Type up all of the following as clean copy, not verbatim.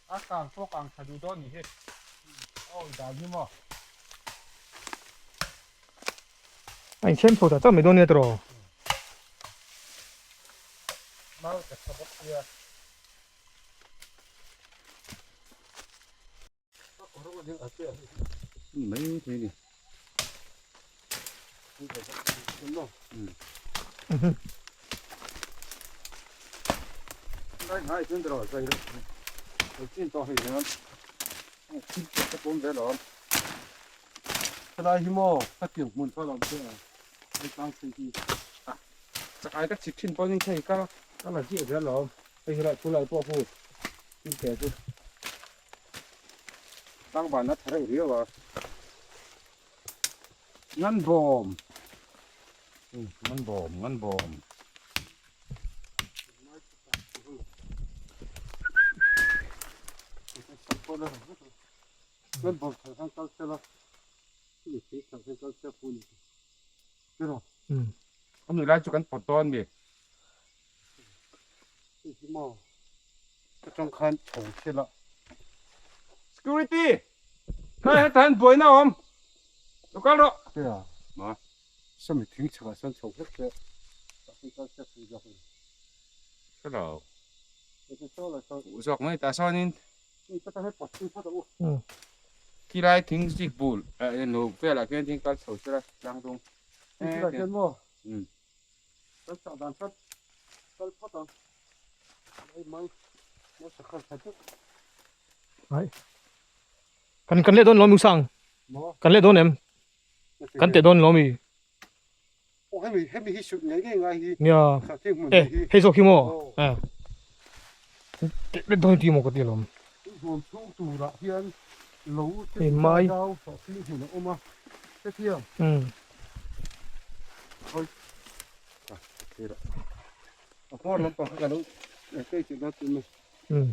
A kang pawh kang tha duh dawn nih hi. Awi dan hi maw. A insiam chho ta chauh mai dawn nia tiraw. Mau ta tha bawk sia. Mai thei ni. Helai hi maw ka tiang hmun kha lo che a hei tlang phei hi Chakai ka chhit thin pawhin hei ka ka la ziah zel alawm hei helai khulai pawh khu thil te chu tlangban a tha reuh riau a ngan bawm ngan bawm ngan bawm. A nui lai chu kan pawt dawn mi. Security! Khai heta hian buaina a awm. Lo kal rawh. Sawmi thing chhakah sawn chho hlek se Hello. Zawk mai ta sawnin khilai thing zik bul lo velah khian thing kal chho sela tlang dung. Kan kan leh dawn lo mi usang. Kan leh dawn em? Kan teh dawn lo mi. Hemi hemi hi sut ngei ngei ngai hi. Nia. E hei zawk hi maw? A. Teh leh dawn ti maw ka ti alawm. Huam chhung turah hian lo Hei mai. Zau sawhthing hmun a awm a. Hetiang. Umm. Oi. A hmawr lampang kha ka lo tei chilh dawn tih mai. Umm.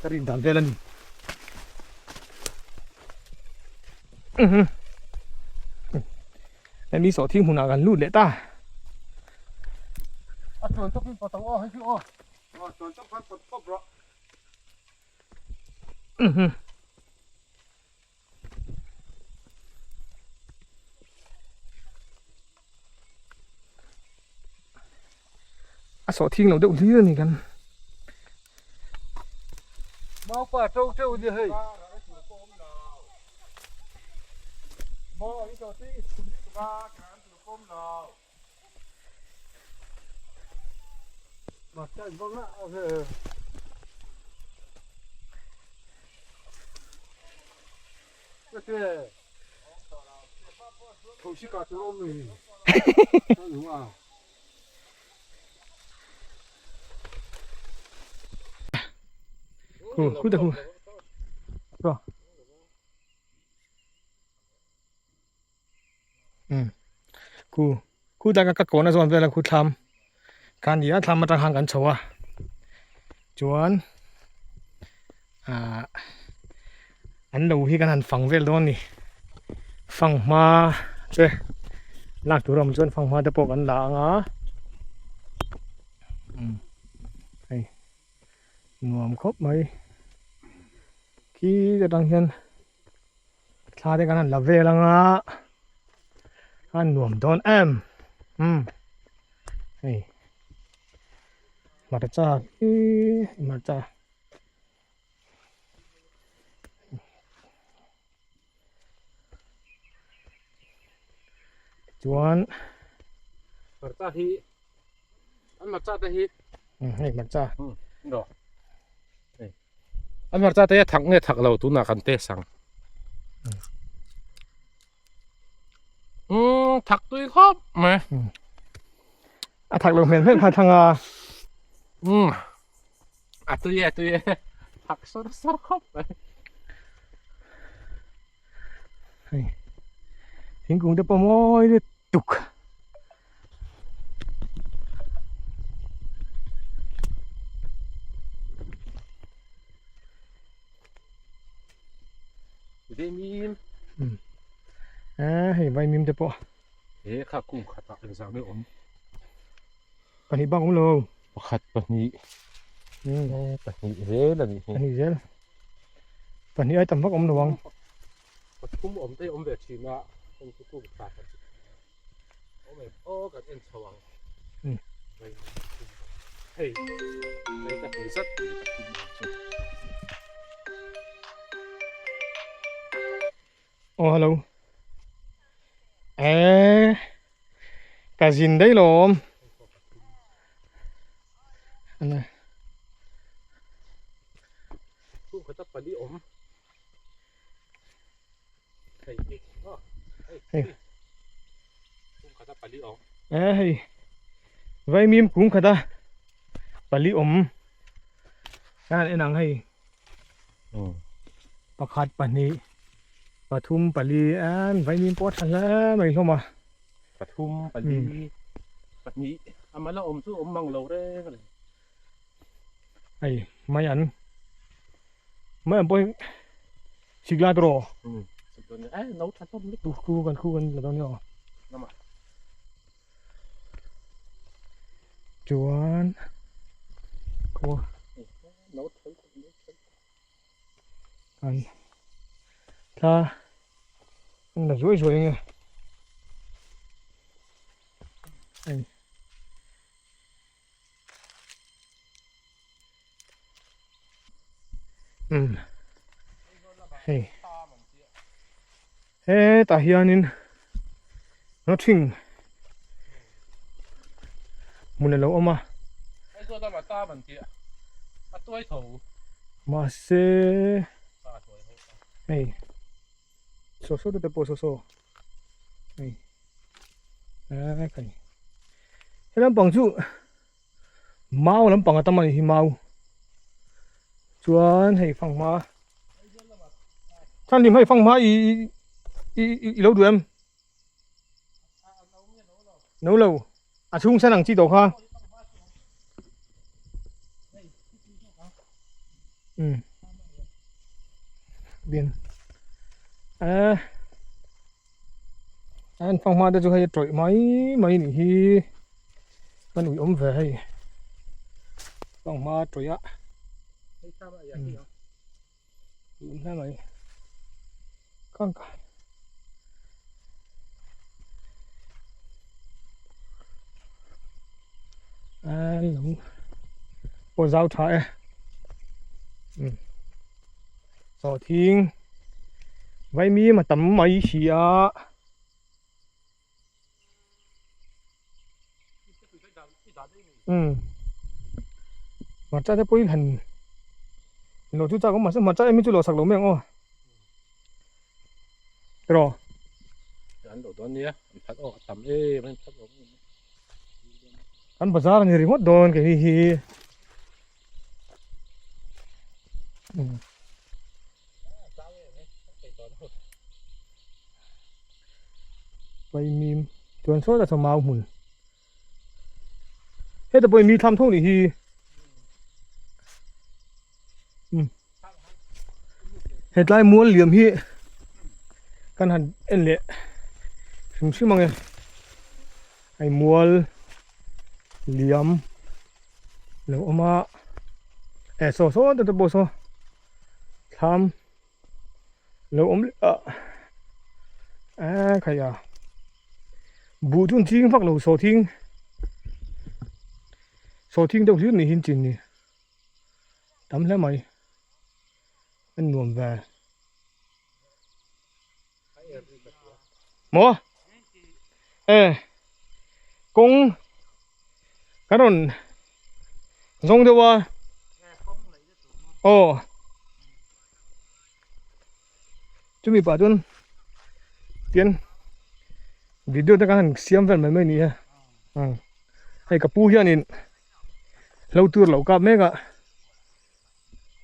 Ka rin dan vel a ni. Hemi sawhthing hmunah kan lut leh ta. A chuan tawkin pawt ang aw hei chu aw. A chuan tawk khan pawt pawp rawh. A sawh thing lo deuh hlir a ni kan. Maupa to teuh nia hei. Khu khu ta khu. Rồi. Umm khu khu tlai ka kawn a zawn vel a khu thlam kha a ni a thlam atang khan kan chho a chuan ahh an lo hi kan han fang vel dawn a ni fang hma te lak tur a awm chuan fang hma te pawh kan la ang a umm hei nuam khawp mai khi atang hian. Thla te kan han la vel anga a nuam dawn em umm hei hmarcha hi hmarcha chuan hmarcha hi an hmarcha te hi hei hmarcha An hmarcha te hi a thak nge thak lo tunah kan test ang. Umm thak tui khawp mai. A thak lo hmel hmel kha thlang a. Umm a tui e a tui e thak sawr sawr khawp mai. Hei thingkung te pawh mawi lutuk. Vaimim. A hei vaimim te pawh. He kha kum khatah engzah nge awm. Pahnih bak awm lo. Pakhat pahnih. E pahnih zel a nih hi. Pahnih zel. Pahnih ai tam vak awm lo ang. Pathum awm te awm ve thin a, heng chu kung tha kan ti. Awm em aw kan en chho ang. Hei hei ka hmu zat mai pathum awm chu. Aw hello. Eee ka zin daih lawm. Ana. Kung khata pali awm. Hei hi. Hei. Kung khata pali awm. Eee hei. Vaimim kung khata pali awm. Kan en ang hei. Pakhat pahnih pathum pali an vaimim pawh a tha hle mai hlawm a. Pathum pali pahnih a mal a awm chu awm mang lo reng a ni. Hei mai an mai an pawh hi sik lai tawh rawh. Khu kan khu kan la dawn nia aw. Chuan khaw an thla an la zuai zuai ange hei umm hei hetah hianin rawthing hmun alo awm a mahse hei saw saw te pawh saw saw hei he lampang chu mau lampang a tam a nih hi mau chuan hei fanghma chuan hlim hei fanghma i i i lo duh em no lo a chhung sen ang chi tawh kha um bin eh an fanghma te chu hei a tawih mai mai a nih hi kan ui awm ve hei fanghma tawih a ui awm hle mai kang ka an lo pawh zau tha e um Sawhthing vaimim a tam mai si a. Umm hmarcha te pawhin han lo chu chak awm mahse hmarcha em hi chu lo sak lo mai ang aw tiraw. An lo dawn nia an phat awk a tam em an phat awk em. Kan bazar a ni ringawt dawn kei hi. Vaimim chuan sawi ta mau hmun heta pawh mi thlam tho nih hi hetlai mual liam hi kan han en leh hrim hrim ang e hei mual liam. Lo awm a eh saw saw te te pawh saw thlam lo awm leh a eh khai a buh chu an ching vak lo sawhthing sawhthing deuh hlir ni hi an chin ni tam hle mai an nuam ve maw eh kawng kan rawn zawng deuh a aw chumi pah chuan tian video te kan han siam vel mai mai a ni a hei ka pu hianin hlo tur a lo kap mek a.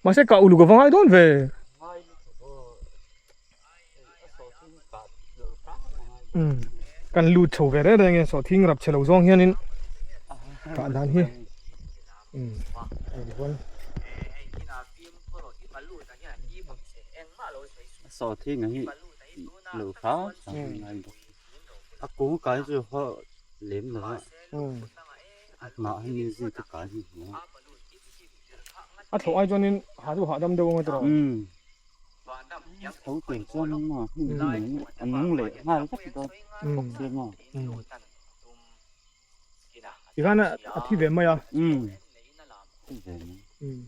Mahse kah uluk a va ngai dawn ve. Umm kan lut chho ve reng reng e sawhthing rap chhe lo zawng hianin kah dan hi umm hei Sawhthing hi lo hram hram ngai bawk a kung kai chu haw lem lo a. Hnah hi mi zui te kai hi hmu a. A thlawh ai chuanin ha chu hahdam deuh ang a tiraw? Umm. Tho tur chuan a hmun hi nung a nung leh nghal vek dawn bawk sia maw? Umm. Tikhan a thi ve mai a. Umm. Thi ve mai. Umm.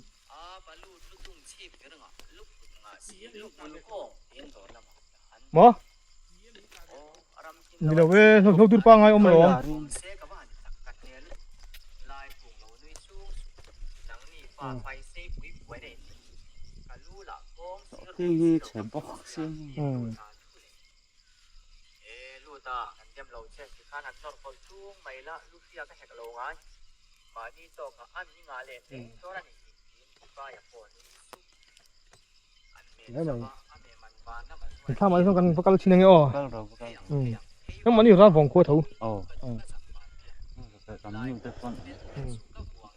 Maw? Ni lo e, hlo tur pangai awm alawm. Thing hi chhe bawk sia. Thla mai sawn kan va kal thin ange aw. Nang mahni ral vawng khua tho. Aw. Kan nu te pawn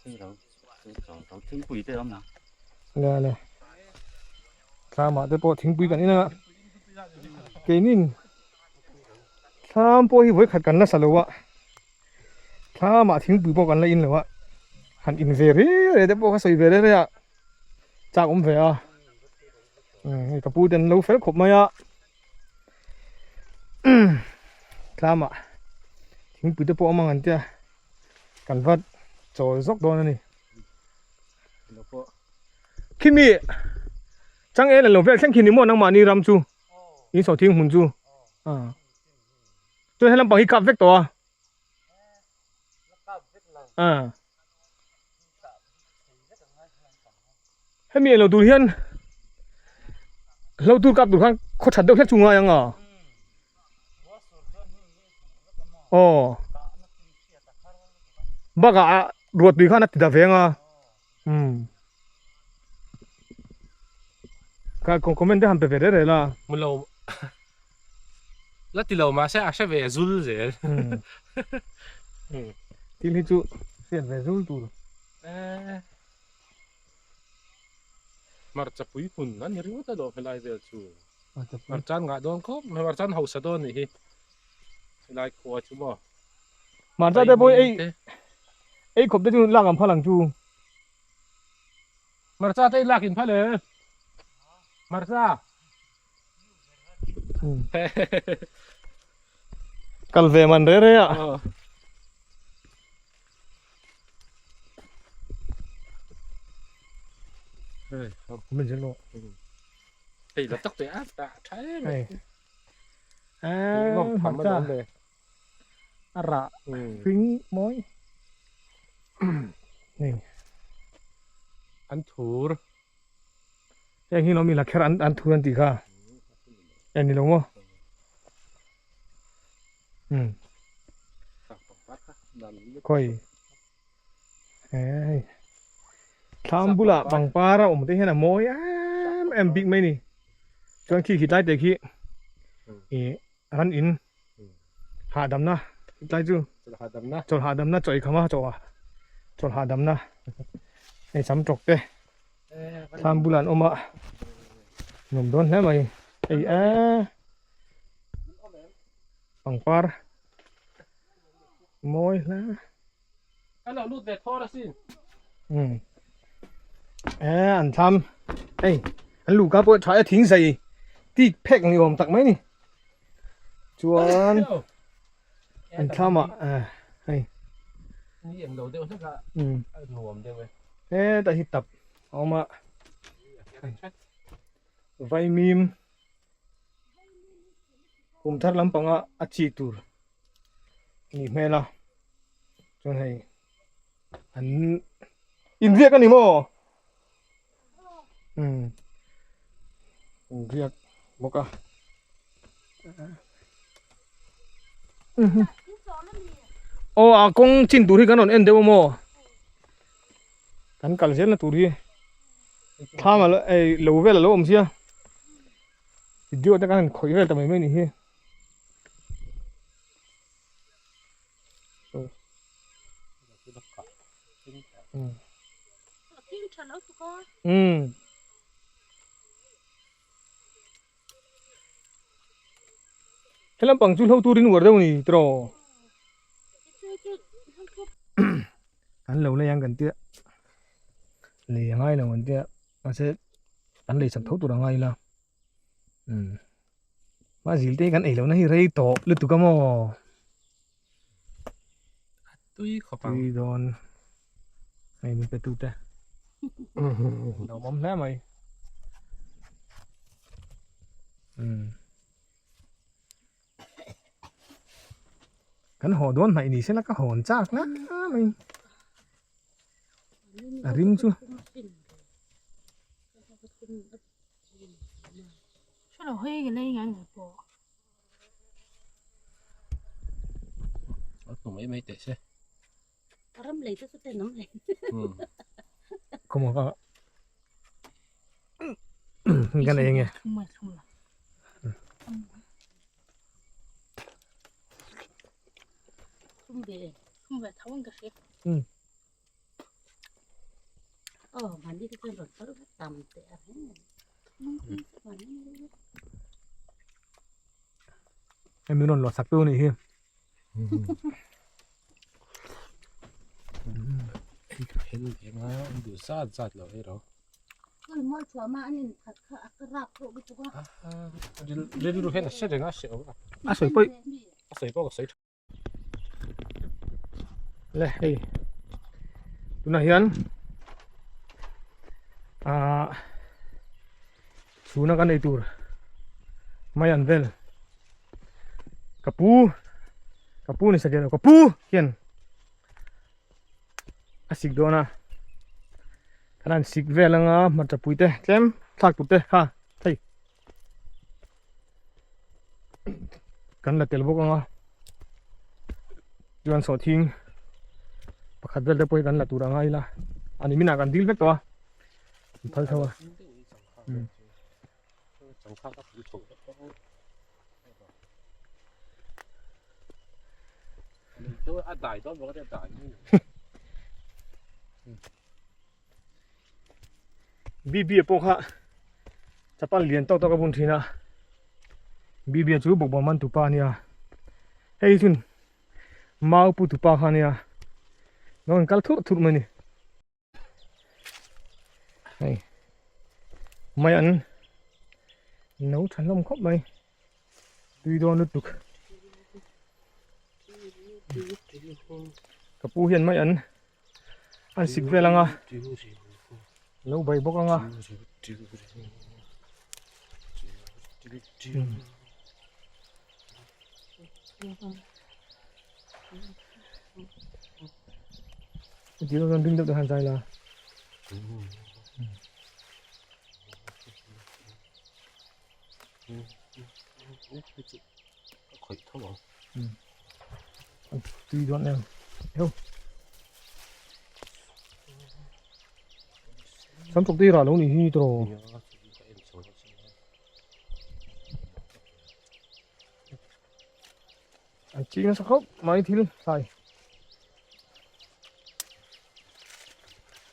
thei lo lo thingpui te awm na. Le le. Thla mah te pawh thingpui kan in a. Keinin thlam pawh hi vawi khat kan la sa lo a. Thla mah thingpui pawh kan la in lo a. Han in ve re re te pawh ka sawi ve re re a. Chak awm ve a hei ka pu te an lo fel khawp mai a tlamah thingpui te pawh a awm ang an tia kan va chawl zawk dawn a ni khimi changel an lo vel thleng khi ni maw nangmahni ram chu in sawhthing hmun chu chuan helam pang hi kap vek tawh a. Hemi eng lo tur hian hlo tur kap tur khan khaw that deuh hlek chu ngai ang a. Aw. Bakah ruat tui khan a ti ta ve ang a. Umm. Ka comment te han pe ve reh reh la. Hmu lo la ti lo mahse a hre ve zul zel. Thil hi chu hriat ve zul tur. Hmarcha pui hmun a ni ringawt a lawm helai vel chu. Hmarcha an ngah dawn khawp mai, hmarcha an hausa dawn nih hi helai khua chu maw. Hmarcha te pawh ei ei khawp te chu lak ang phal ang chu. Hmarcha te i lak in phal e. Hmarcha. Kal ve man re re a. Min zin lo. Hei la tak te a ta tha em. Hei. Eh, hmarcha. A rah hring mawi. Hei. An thur. Heng hi lawm i la kher an an thur an tih kha. En ni lo maw? Um. Khawi. Hei. Thlam bulah pangpar a awm te hian a mawi em em bik mai ni. Chuan khi khi tlai te khi ih ran in hahdamna tlai chu chawlh hahdamna chaw eikham a chaw chawlh hahdamna hei sam tawk te thlam bulah an awm a nuam dawn hle mai hei eee pangpar mawi hle um eee an thlam hei an luhka pawh tha e thing zai tik phek ni awm tak mai ni. Chuan an thlam ah hei ni eng lo deuh hlek a a nuam deuh e hetah hi tap a awm a vaimim kum thar lampanga a chi tur a nih hmel a chuan hei an inriak a ni maw umm inriak bawk a aw a kawng chin tur hi kan rawn en deuh a maw kan kal zel na tur hi thlam a ei lo vel a lo awm sia video te kan han khawih vel ta mai mai a nih hi. He lampang chu hlo turin uar deuh a ni tiraw? Kan lo lei ang kan tia lei a ngai lo an tia mahse kan lei chak tho tur a ngai ila umm mahse zil te hi kan ei lohna hi rei tawh lutuk a maw tui khawp ang tui dawn hei min pe tu te lawmawm hle mai umm. Kan haw dawn hnaih ni sela ka hawn chak la mai a rim chu Khawmaw ka kan ei ange Hei min rawn luah sak tu anih hi. A sawi pawh a sawi pawh ka sawi tha le hei tunah hian ahh chhuna kan ei tur mai an vel ka pu ka pu ni satliah lo ka pu hian a sik dawn a kan han sik vel anga hmarcha pui te tlem thlak tur te kha hei kan la tel bawk anga chuan sawhthing pakhat vel te pawh hi kan la tur anga ila ani minah kan dil vek tawh a phal tho a. BB pawh kha chapal lian tawk tawk a bun thin a BB chu bawkbawn man tupa a nia hei chun mau pu tupa kha a nia lo in kal thurh thurh mai a ni. Hei mai an no tha hlawm khawp mai tui dawn lutuk ka pu hian mai an an sik vel anga lo bai bawk anga Chỉ có con đinh được hàng dài là Tùy đoạn em Hiểu Sắm chục tí rồi lúc này hi trò An ching nasa khawp mai thil hlai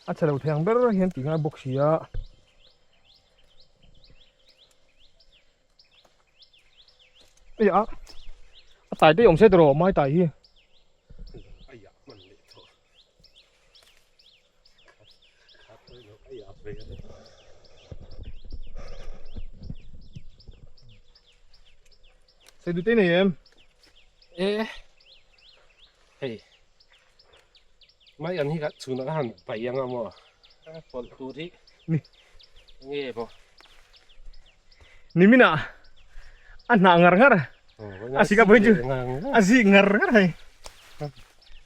a chhe lo thei ang ber hian tih ngai bawk si a ei a a tai te awm se tawh mai tai hi Sei du te nei em? E hei mai an hi ka chhun a han pai anga maw pawlh tur hi ni nge maw nimina a hnah ngar ngar a sik a pawhin chu a zik ngar ngar hei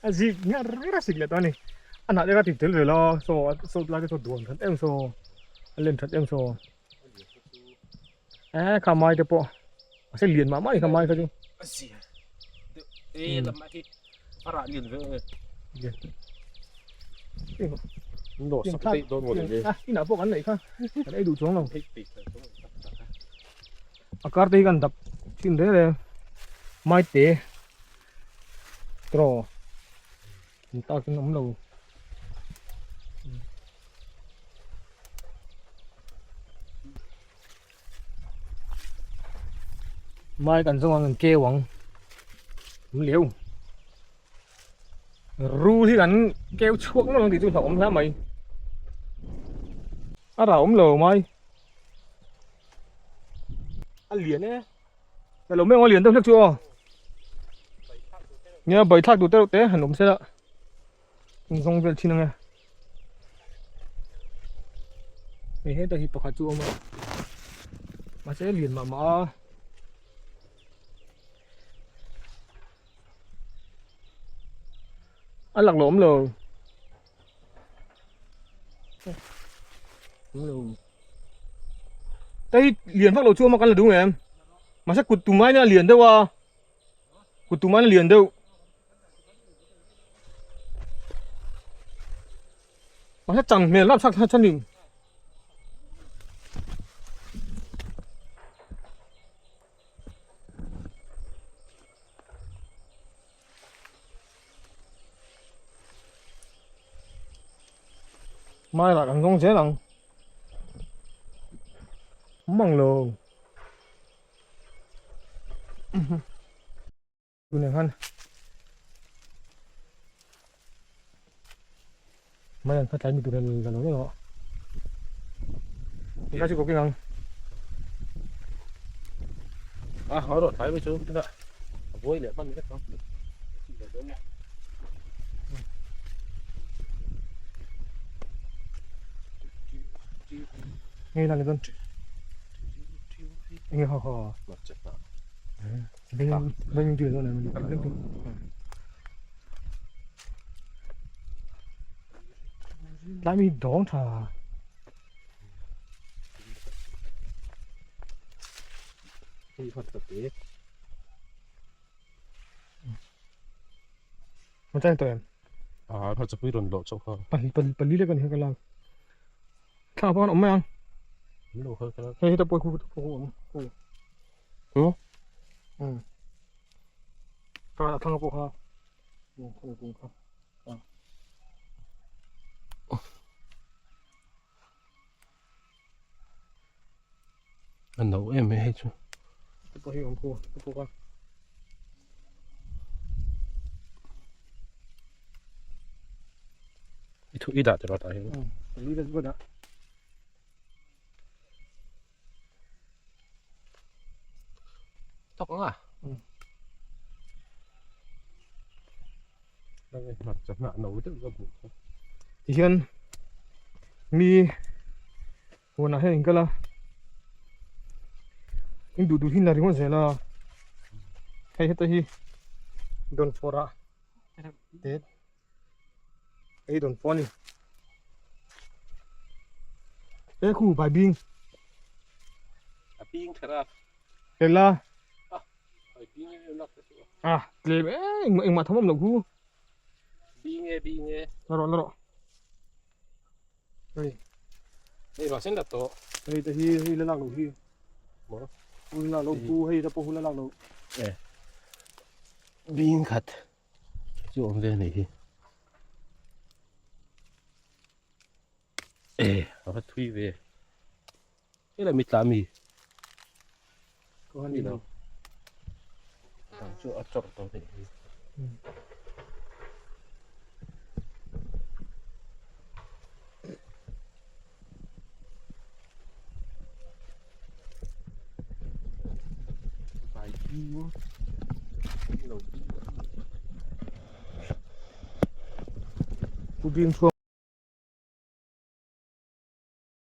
a zik ngar ngar a sik leh tawh a ni a hnah te kha ti tel ve la saw saw lai te saw duan that em saw a len that em saw eh kha mai te pawh mahse lian mah mah a ni kha mai kha chu inah pawh kan neih kha kan ei duh chuang lo a kar te hi kan dap thin reng reng mai te tawh an tak in awm lo mai kan zawng ang an keu ang awm leu Rul hi kan keu chhuak nawlh ang tih chu hlauhawm hle mai. A rah awm lo mai. A lian e. Ka lo meng a lian deuh hlek chu aw. Nia bai thlak duh te reuh te han awm sela. In zawng vel thin ang e. Hei heta hi pakhat chu a awm a. Mahse lian mah mah a. A lak lo awm lo. Awm lo. Tei lian vak lo chu awm a kan la duh em? Mahse kut tum aiin a lian deuh a. Kut tum aiin a lian deuh. Mahse chang hmel lap chak chhan in. Mai lah kan zawng zel ang. Awm ang lo. Tunah khan mai an khatlai mi tur la lo lo. Ka chu ko king ang. A haw rawh thlai mai chu chutah a buai leh hman vek ang. Ngei la ni dawn. Nge ho ho. Beng beng tu dawn em. Lai mi dawng tha. Hei hman ta te. Mà chang tawh em? À, hman chapui rawn lawh chauh kha. Pali pali pali lek a ni kha ka lak. Thla pawh an awm mai ang. An lo kha ka lak. Hei heta pawh khu khu awm. Khu. Hm? Hm. Ka a thlang pawh kha. Hm, khu kung kha. À. A no em mai hei chu. Te pawh hi awm khu te pawh kha. I thu i dah tiraw tah hian. Ni la chu ka dah. Tawk ang a. Tihian mi huanah hian in kal a in duh duh hi la ringawt zel a hei heta hi dawnfawrh ah te hei dawnfawh a ni he khu baibing a bing kher a tel a. À, tlem em engmah tham awm loh khu. Bi nge bi nge. La rawh la rawh. Hei. Hei va sen la tawh. Hei te hi hei la lak loh hi. Maw? Hu la lak loh pu hei te pawh hu la lak loh. E. Bing khat chu awm ve a nih hi. E, a va thui ve. Helai mi tla mi. Ko han ni lo. Dang chu a chawrh tawh nih hi. Vai bing. Lo bing. Pu bing chhuak.